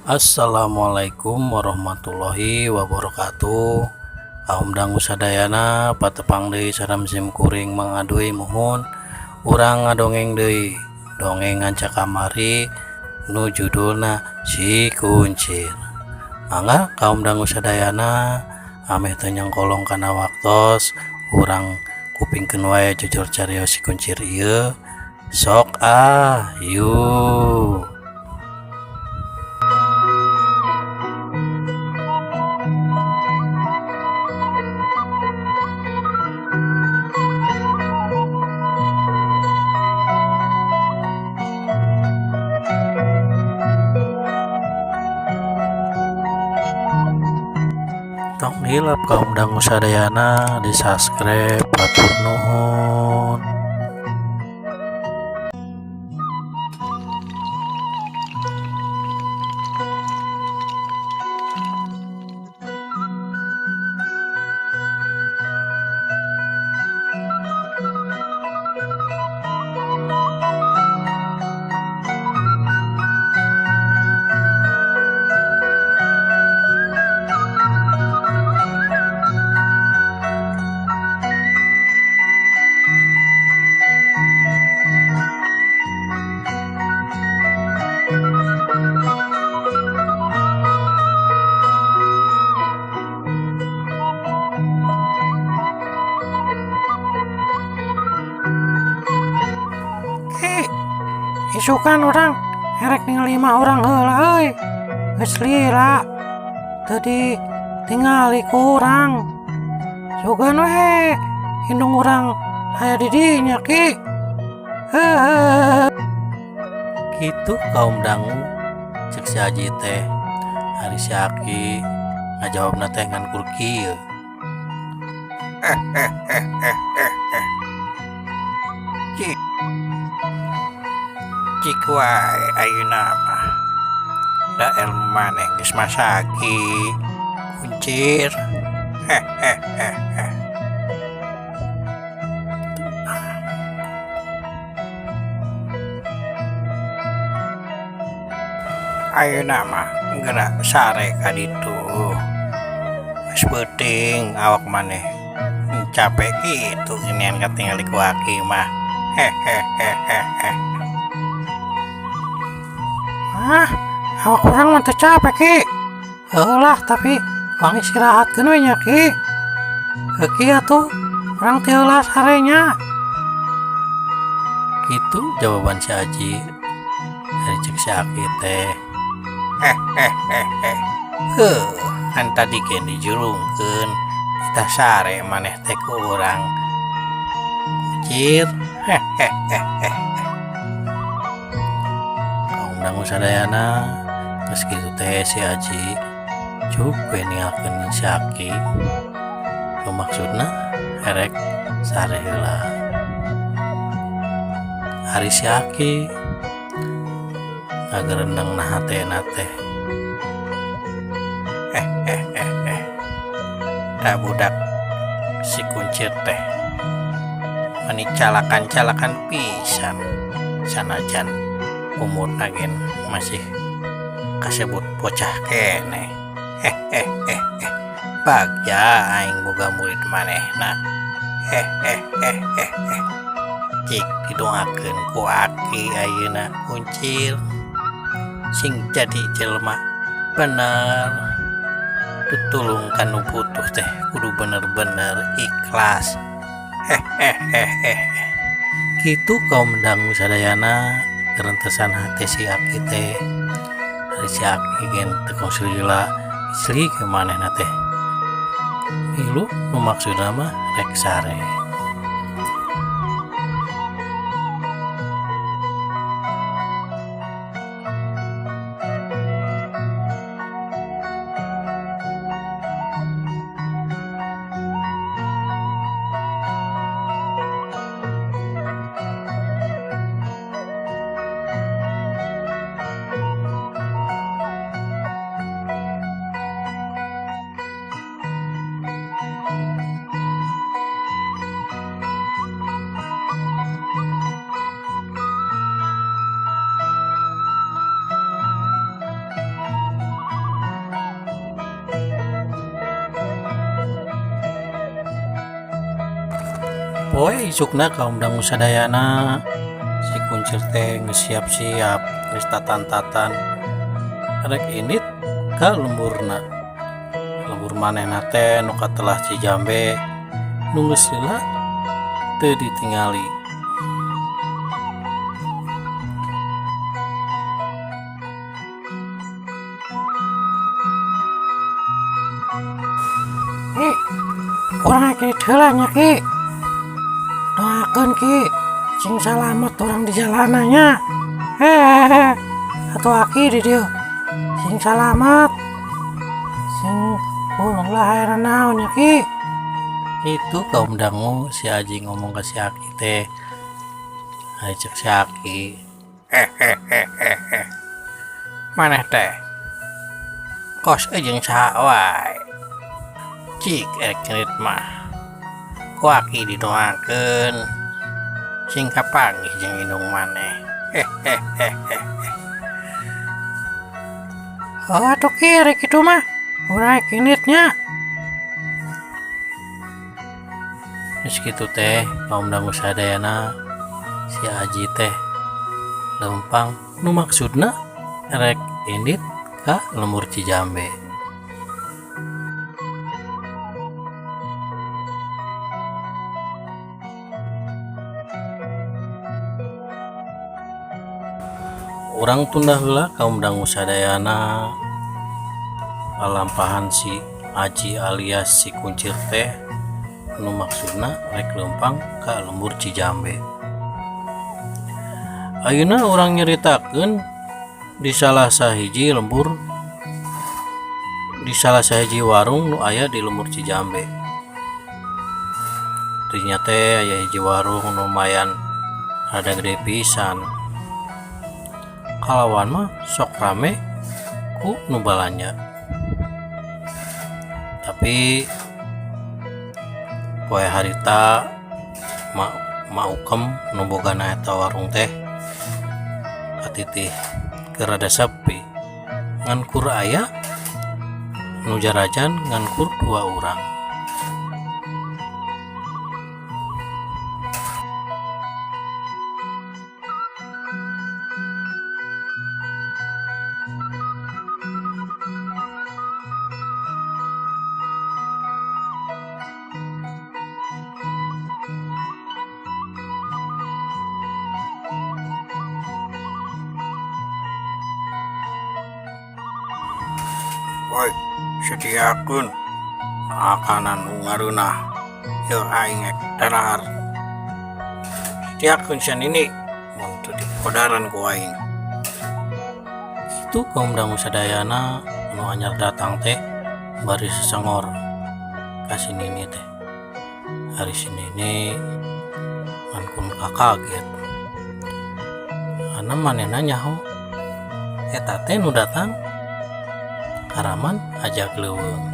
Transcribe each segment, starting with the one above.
Assalamualaikum warahmatullahi wabarakatuh. Kaum dangu sadayana patepang deui sareng sim kuring Mang Aduy muhun urang ngadongeng deui dongeng ngaca kamari nu judulna Si Kuncir. Mangga kaum dangu sadayana ameh teu nyengkolong kana waktos urang kupingkeun wae jujur carios Si Kuncir ieu sok ah yuk. Tong hilap kaum dangu sadayana di subscribe hatur nuhun. Isukan urang erek ningali imah urang heula euy. Geus lila teu ditingali ku urang. Sugan we indung urang aya di dinya Ki. Heuheuh. Kitu kaum dangu cek si Aji teh. Ari si Aki ngajawabna teh ngan kur kieu. Cik wae ayeuna mah da ilmu maneh geus masagi Kuncir. Hehehe. Ayeuna mah geura sare ka ditu. Geus peuting awak maneh capek kitu geuningan katingali ku aki mah. Hehehe. Ah, awak urang mah teu capek Ki. Heuh lah tapi urang istirahatkeun we nya Ki. Heuh Ki atuh urang ti heula sare nya. Kitu jawaban si Aji. Ari cek si Aki teh. Hehehe. Heuh, kan tadi ge dijurungkeun titah sare maneh teh ku urang. Kuncir. Hehehe. Kaum dangu sadayana geus kitu teh si Aji cuk we ninggalkeun si Aki. Nu maksudna erek sare heula. Ari si Aki ngagerendeng na hatena teh. Hehehe. Da budak si Kuncir teh meni calakan-calakan pisan sanajan umurna gen masih kasebut bocah keneh. Hehehe. Bagja aing boga murid manehna. Hehehe. Cik didoakeun ku aki ayeuna Kuncir sing jadi jelema bener. Tutulung ka nu butuh teh kudu bener-bener ikhlas. Hehehe. Kitu kaum dangu sadayana gerentesan hate si Aki teh. Ari si Aki gen teu kungsi lila istri ke manehna teh. Milu nu maksudna mah rek sare. Poe isukna kaum dangu sadayana si kuncir teh geus siap-siap geus tatan-tatan rek indit ka lemburna. Lembur manehna teh nu katelah Cijambe nu geus lila teu ditingali. Ki, urang rek indit heula nya Ki. Doakeun Ki, sing salamet urang di jalanna nya. Hehehe, atuh aki di dieu sing salamet. Sing ulah aya naon nya Ki. Itu kaum dangu si Aji ngomong ke si Aki teh. Ari cek si Aki, Hehehehe. Maneh teh kos jeung saha wae. Cik erek nyerit mah. Ku aki didoakeun sing kapanggih jeung indung maneh. Hehehehe. Oh atuh Ki rek kitu mah. Urang rek indit nya. Geus kitu teh kaum dangu sadayana si Aji teh leumpang nu maksudna rek indit ka lembur Cijambe. Urang tunda heula kaum dangu sadayana lalampahan si Aji alias si kuncir teh nu maksudna rek leumpang ka lembur Cijambe. Ayeuna urang nyaritakeun di salah sahiji lembur di salah sahiji warung nu aya di lembur Cijambe. Dinya teh aya hiji warung nu lumayan rada gede pisan. Kalawan mah sok rame ku nu balanja. Tapi poe harita ma ukem nu bogana eta warung teh katitih keur rada sepi ngan kur aya nu jarajan ngan kur dua urang. Woi, sediakeun makanan nu ngareunah yeuh aing rek dadahar. Sediakeun sia Nini mun teu dipodaran ku aing. Kitu kaum dangu sadayana nu anyar datang teh bari sesengor ka si Nini teh. Ari si Nini ngan kun kakaget. Karena manehna nyaho eta teh nu datang karaman ajak leuweung.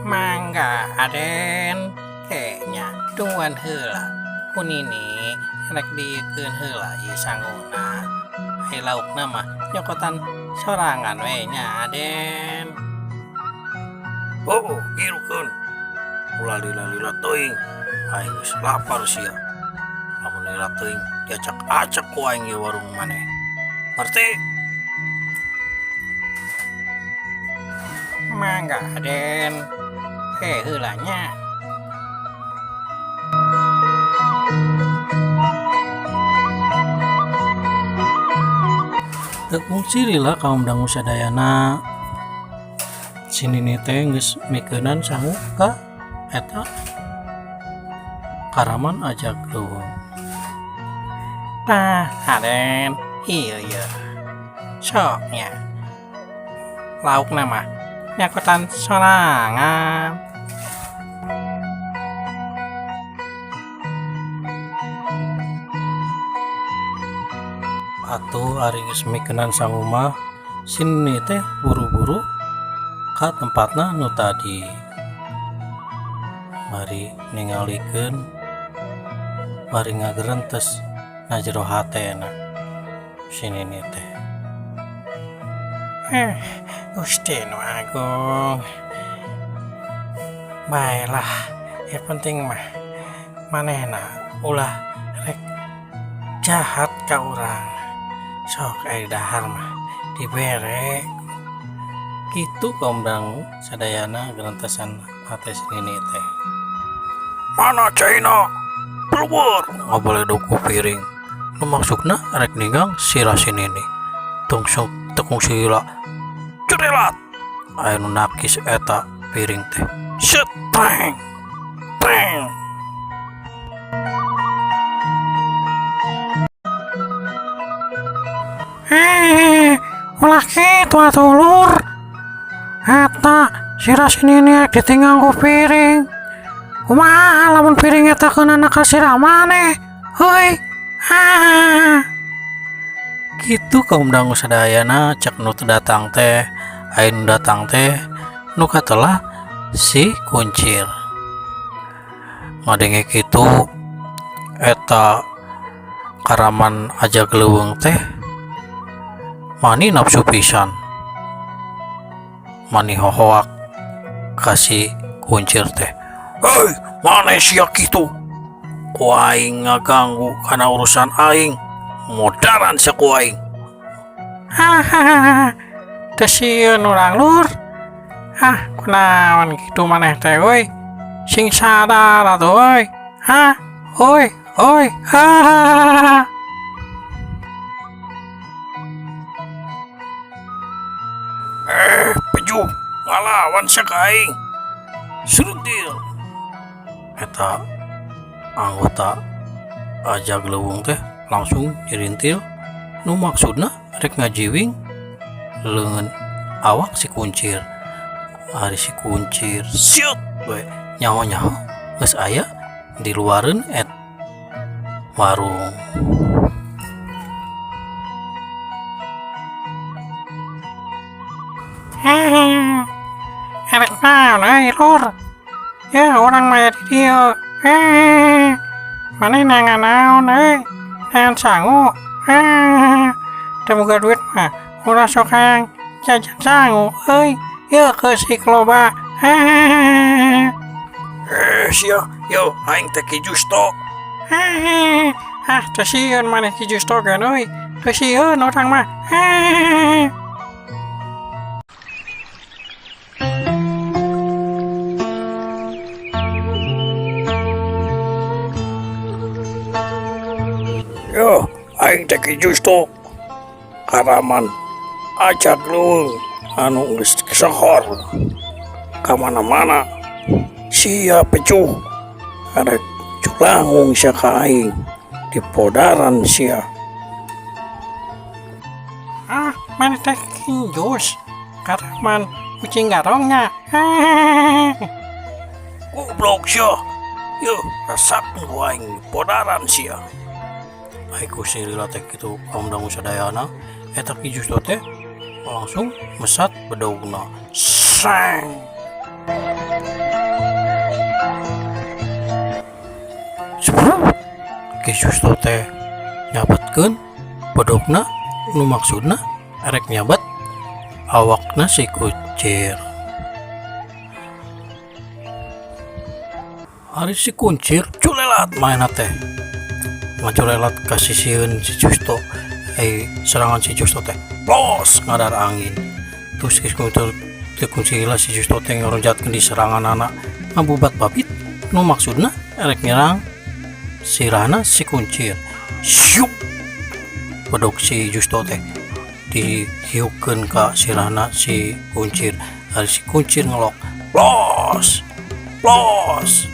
Mangga Aden, kayaknya tungguan heula ku Nini rek diikeun heula ieu sanguna. Ai laukna mah nyokotan sorangan we nya Aden. Oh, gilukeun. Ulah lila-lila teuing. Aing geus lapar sia. Lamun lila teuing diacak-acak ku aing ieu warung maneh. Ngerti? Mangga Aden. Heula nya. Teu kungsi lila kaum dangu sadayana. Si Nini teh geus mikeunan sangu ka eta karaman ajak leuweung. Tah Aden, ieu ieu. Sok nya. Laukna mah nyakotan sorangan. Atuh ari geus mikeunan sangu mah si Nini teh buru-buru ka tempatna nu tadi. Bari ningalikeun bari ngagerentes na jero hatena si Nini teh. Gusti nu agung. Baelah, yang penting mah manehna ulah rek jahat ka urang. Sok ari dahar mah dibere. Kitu kaum dangu sadayana gerentesan hate si nini teh. Mana caina? Keluar! Ngabaledog ku piring. Nu maksudna rek ninggang sirah si nini. Tungsu tekung sila. Curelat! Aya nu nakis eta piring teh. Set treng! Treng! Ulah kitu atuh lur. Eta sirah si nini rek ditinggang ku piring. Kumaha lamun piring eta keunana ka sirah maneh? Heuy. Ah. Kitu kaum dangu sadayana cek nu teu datang teh. Aya nu datang teh nu katelah si kuncir. Ngadenge kitu eta karaman ajag leuweung teh mani nafsu pisan. Mani hohoak ka si kuncir teh. Hei, maneh sia kitu? Ku aing ngaganggu kana urusan aing. Modaran sia ku aing. Hahaha, teu sieun urang lur. Ah, kunaon kitu maneh teh euy. Sing sadar atuh euy. Hah, euy, euy. Hahaha. Pejuh, ngalawan sia ka aing. Seruntil. Eta anggota ajag leuweung teh langsung nyirintil nu maksudna rek ngajiwing leungeun awak si kuncir. Ari si kuncir siut we nyaho-nyaho geus aya di luareun et warung. Hehehe, erek naon euy lur. Ya urang mah aya di dieu. Hehehe, maneh neangan naon euy? Neangan sangu. Hehehe, teu boga duit mah ulah sok hayang jajan sangu euy. Yeuh keusik loba. Hehehe. Sia, yo aing teh Ki Justo. Hehehe, ah teu sieun maneh Ki Justo gen euy. Teu sieun urang mah. Hehehe. Yo, aing teh Ki Justo. Karaman ajag leuweung anu geus sohor ka mana-mana. Sia pecuh arek culangung sia ka aing dipodaran sia. Ah, maneh teh Kinjus. Karaman kucing garongnya. Hehehe. Goblok sia. Yeuh, rasakeun ku aing dipodaran sia. Ai ku si lila teh kitu kaum dangu sadayana eta Ki Justo teh langsung mesat bedogna. Seng. Ki Justo teh nyabetkeun bedogna nu maksudna erek nyabat awakna si kuncir. Ari si kuncir culelat maena teh. Ngaculelat ka sisieun si Justo. Serangan si Justo teh los ngadar angin. Terus si kuncir teh kunci lah si Justo teh ngaronjatkeun di serangan anak ngabubat babit nu maksudna erek nyerang sirahna si kuncir. Syuk bedog si Justo teh dihiukeun ka sirahna si kuncir. Ari si kuncir ngelok los los.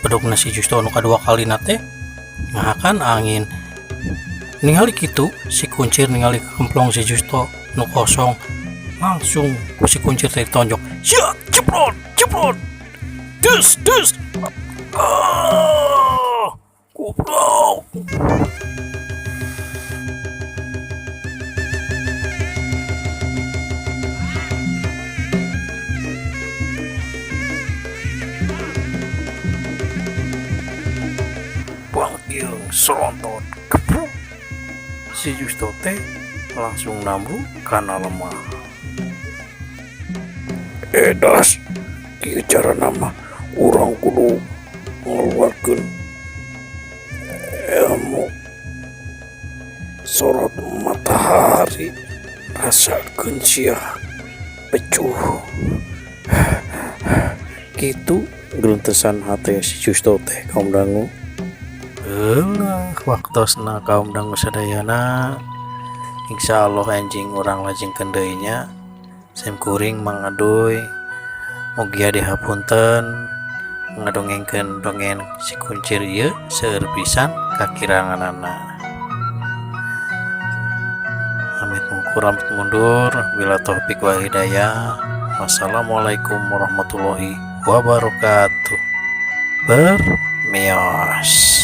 Bedogna si Justo nu kadua kalina teh ngahakan angin. Ningali kitu si kuncir ningali kemplong si Justo nu kosong, langsung ku si kuncir teh ditonjok. Sia, ceprot, ceprot. Des, des. Ah, goblok. Bang Iung serontot keprok. Si Justo teh langsung namru kana lemah. Edas, Kieu carana mah urang kudu ngeluarkeun ilmu sorot matahari. Rasakeun sia, pecuh." Kitu geruntesan hate si Justo teh, kaum dangu. Eulah, waktosna, kaum dangu sadayana. Insya Allah enjing urang lajengkeun deui nya. Sim kuring Mang Aduy, mugia dihapunten ngadongengkeun dongeng Si Kuncir ieu seueur pisan kakiranganana. Amit mungkur, amit mundur. Billahi taufik wal hidayah. Wassalamualaikum warahmatullahi wabarakatuh. Bermios.